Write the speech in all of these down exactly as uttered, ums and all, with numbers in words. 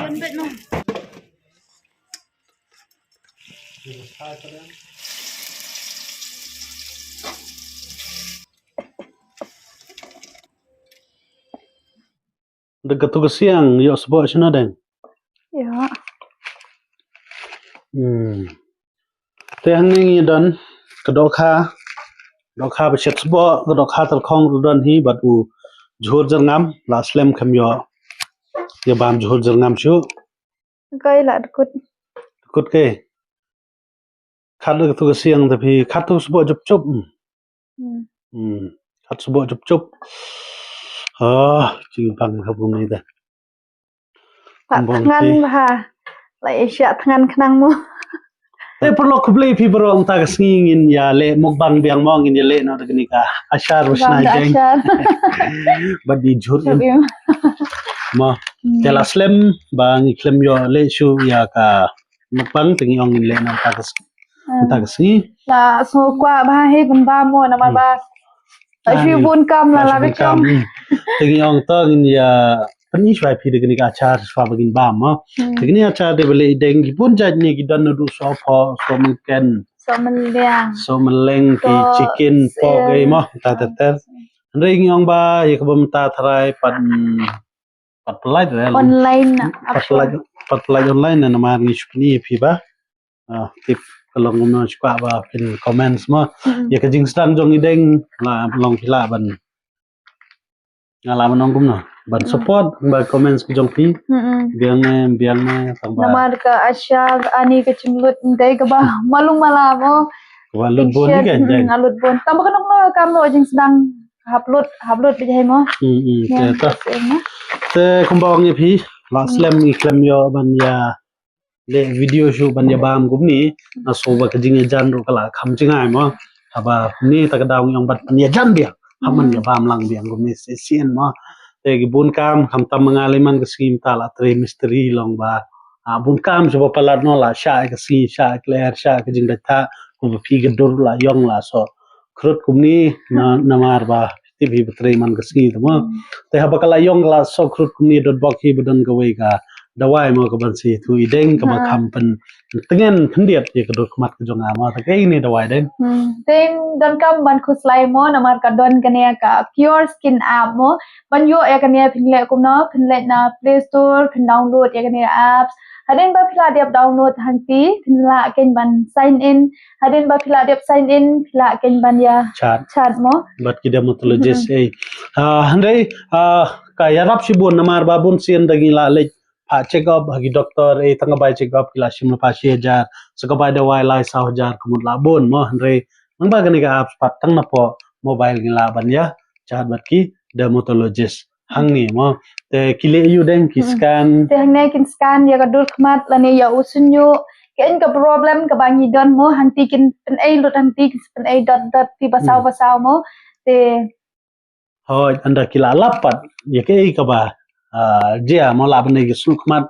Da katu ka siang ïoh sboh shano deng? Ïoh. Hmm. Te hangne ngi don ka dohkha, dohkha ba shet sboh, ka dohkha tyrkhong ruh don hi bad u jhur jyrngam, la slem kham ïoh. Ïa bam jhur jyrngam shuh. Kai la dkut. Dkut kai. Khat da katu ka siang te phi khat tu sboh jup jup. Hmm. Hmm. Khat sboh jup jup. Ah, jing bang ha bun ni da. Pat thngan ba ha. Lai sha thngan khnang mo. Te paralok khublei phi baroh, mynta ka sngi ngin ïa leh mukbang biang mo, ngin ïa leh noh da kane ka ashar ba shnai jeng. Bad di jhur im. Mo. Te la slem ba ngi khlem ïoh leh shuh ïa ka mukbang te ngi ong ngin leh noh mynta ka sngi. Mynta ka sngi. La sngew kwah ba hi ban bam mo namar ba la shu bun kam la la bun kam. Te ngi ong to ngin ïa pyni shuwa phi da kane ka achar shuwa ba ngin bam mo. Te kane achar de ba leh deng ki bun jait ne ki don naduh sohphoh, sohmynken, sohmynleng, sohmynleng ki chicken, pork ei mo ta ter ter. Hynrei ngi ong ba ïa kaba mynta tharai pat pat pynlait re online na pat pynlait pat pynlait online na namar ngi shu pyni phi ba. Ah, tip ka long kumno shu kwah ba phin comments mo. Ïa ka jingsdang jong i deng la long phi lah ban nga lah ban ong kumno ban support ba comments ka jong phi. Biang ne biang ne tang ba namar ka ashar ani ka chimlut ndai ka ba malum mala mo. Ka ba lut bun ni kan deng. Nga lut bun tang ba ka nong lo kam lo jingsdang. Haplut, haplut bijai mo. Hmm, hmm, te ta. Te kumba ong ïa phi la slem ngi khlem ïoh ban ïa leh video shuh ban ïa bam kumne. Na so ba ka jingïajan ruh ka la kham jngai mo. Haba kumne ta ka daw ngi ong ban ïajan biang. Hap ban ïa bam lang biang kumne shisien mo. Te ki bun kam kham tam ma nga lei man ka sngi mynta la trei mistri long ba. Ah, bun kam shuh ba palat no la sha ka sngi sha ka ler sha ka jingdait ta kumba phi ka dur la ïong la so. Khrut kumne na namar ba tip hi ba trei man ka sngi te mo. Te haba ka la ïong ka la so khrut kumne dot bok hi ba don kawei ka dawai mo ka ban sa ïathuh i deng kaba kham pyntngen khyndiat ïa ka dur khmat ka jong nga mo. Te kaei ne dawai deng? Te don kam ban khuslai mo namar ka don kane ka Cure Skin app mo. Ban ïoh ïa kane phin leh kumno, phin leh na Play Store phin download ïa kane apps. Hadien ba phi la dep download hangti phin lah kein ban sign in. Hadien ba phi la dep sign in phi lah kein ban ïa chat mo. Bad ki dermatologist ei. Ah, hynrei ah, ka ïarap shibun namar ba bun sien da ngi la leit phah check up ha ki doktor ei tang ka bai check up ki la shim lypa shi hajar. Sa ka bai dawai lai saw hajar ka mut la bun mo hynrei nang ba kane ka apps pat tang na poh mobile ngi lah ban ïa chat bad ki dermatologist. Hangne mo. Te ki leh ïa u deng ki scan. Te hangne kin scan ïa ka dur khmat lane ïa u shñiuh. Kein ka problem kaba ngi don mo hangti kin pynei lut hangti kin pynei dot dot ti basaw basaw mo. Te hoi ynda ki la lap pat ïa kaei kaba ah, jia mo lah ban dei ki shñiuh khmat.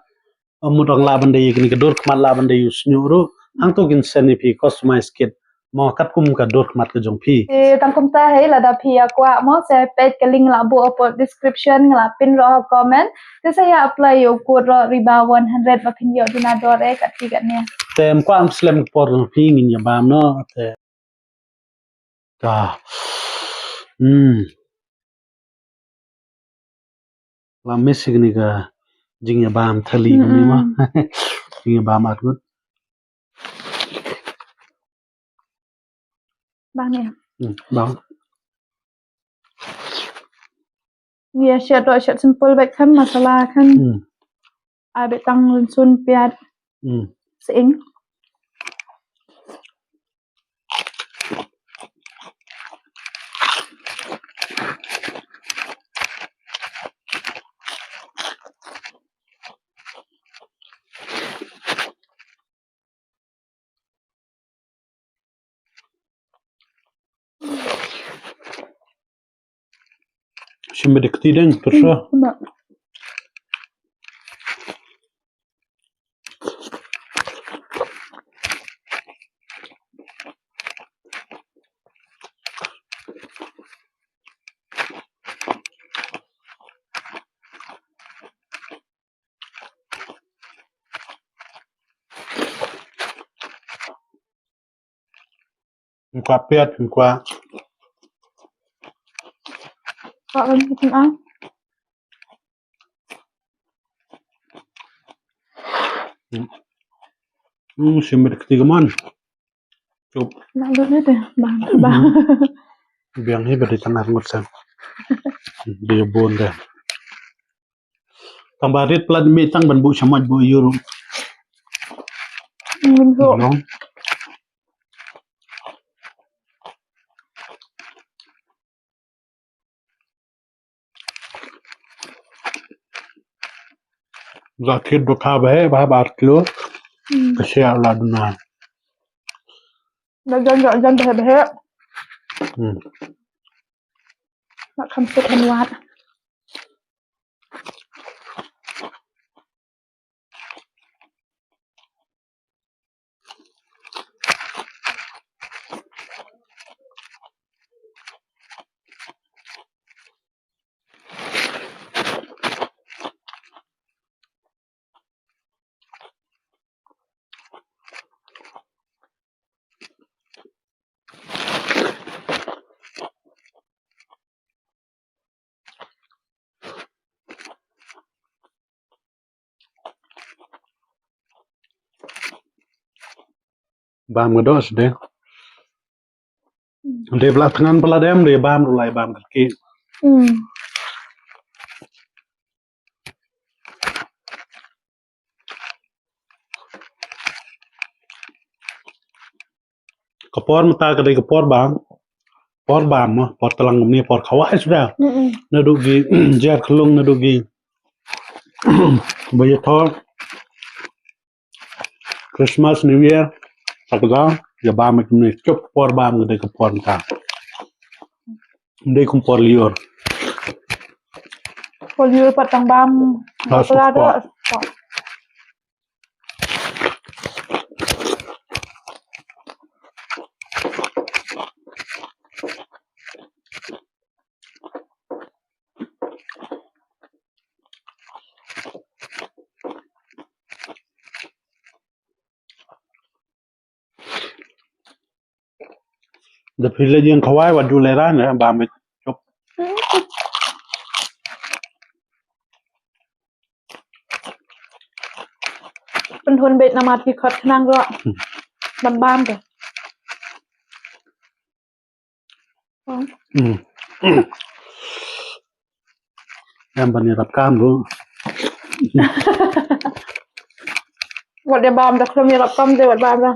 Mut ong lah ban dei ïa kine ka dur khmat lah ban dei ïa u shñiuh ruh. Hangto kin send ïa phi customize kit mo katkum ka dur khmat ka jong phi. Te tang kumta hei lada phi ïa kwah mo sa peit ka link nga la buh hapoh description nga la pin ruh ha comment. Te sa ïa apply ïa u code ruh Riba one hundred ba phin ïoh duna dor eh kat phi kat ne. Te em kwah em slem ka por jong phi ngin ïa bam no te. Ka. Hmm. La miss ïa kane ka jingïabam thali kane ma. Jingïabam at ngut. Bang ïa. Hmm, bang. Ïa shet doh shet simple bad khan masala khan. Hmm. Ai bad tang lynsun piat. Hmm. Sing. Shim bad kti deng pyrsa. Kwah piat, kwah. Kwah kan, kwah. Hmm, shim bad kti ka mon. Chup. Nang dut ne te, bang, bang. Biang hi bad tang ngut sa. Dia bun dah. Tang ba rit plat mi tang ban bu shamat bu yur. Hmm, so. No. Ga kit du kha ba he ba ba kilo. Hmm. Ka sia la duna. Ba jan, jan, jan ba he ba he. Hmm. Ba kham suk han wat. Bam nga doh sdang. Dei bla tngan bla dem dei bam rulai bam kaki. Hmm. Ka por mynta ka dei ka por bam. Por bam, por tlang kumne, por khawai suda. Mm-mm. Naduh ki jer khlung, naduh ki ba ïathoh Christmas, New Year, sakda ïa bam kumne, chup por bam ka dei ka por mynta. Dei kum por lyiur. Por lyiur pat tang bam. Ah, pla sok da. Da phi leh ïing khawai wat ju leh ra ne bam beit chup. Pynhun beit namar phi khot khnang ruh. Hmm. Bam bam te. Hmm. Em ban ïarap kam ruh. Wat ïa bam da khlem ïarap kam te wat bam da.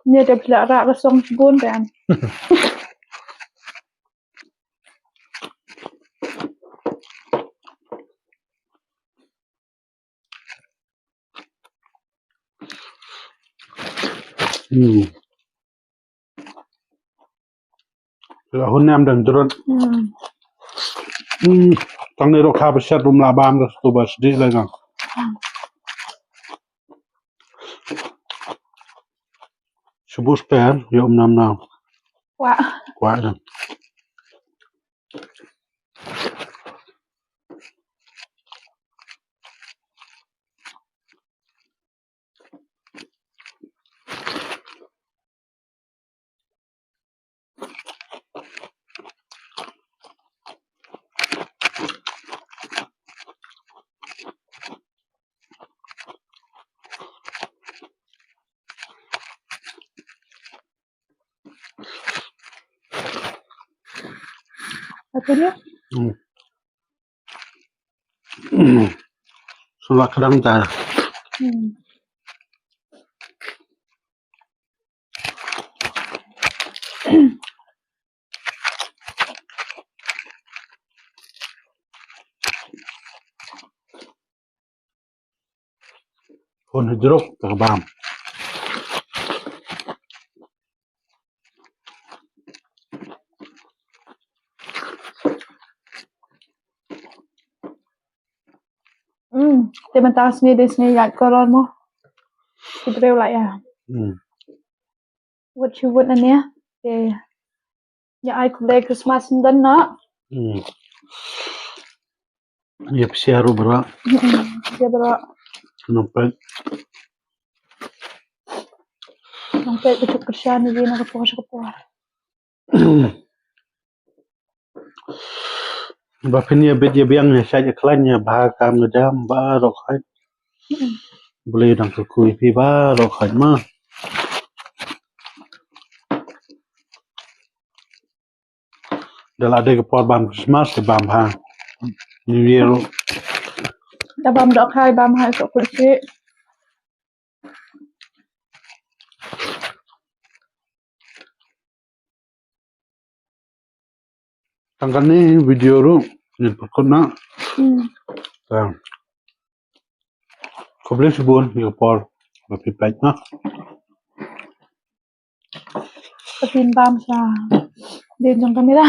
Ni te phi la rah ka song shibun te an. Hmm. La hun em dang jrut. Hmm. Hmm. Tang ni ruh kha ba shet rum la bam ruh tu ba sdi la nang. Hmm. Shu bus pen, ïa um nam nam. Kwah. Kwah nam. Apa dia? Hmm. Hmm. Sulah kadang dah. Hmm. Hun hydruk ka bam. Hmm, te mynta sngi dei sngi ïaid koror mo. Ki briew la ïa. Hmm. Wat shu wut na ne. Te ïa ai khublei Christmas yndan na. Hmm. Ïa psiar u bra. Hmm, ïa bra. Nampak. Nang peit ka juk kyrshan ïa na ka por sha ka por. Ba phin ïa bit ïa biang ïa shait ïa khlaiñ ïa bha kam nga jam baroh khoit. Blei dang kyrkhu ïa phi baroh khoit ma. Da la dei ka por bam Christmas ka bam ha New Year ruh. Da bam dohkha bam ha sohkut shi. Tang kane video ruh ngin pynkut na. Hmm. Tang. Khublei shibun ïa ka por ba phi peit na. Ka phin bam sa. Din jong kamera.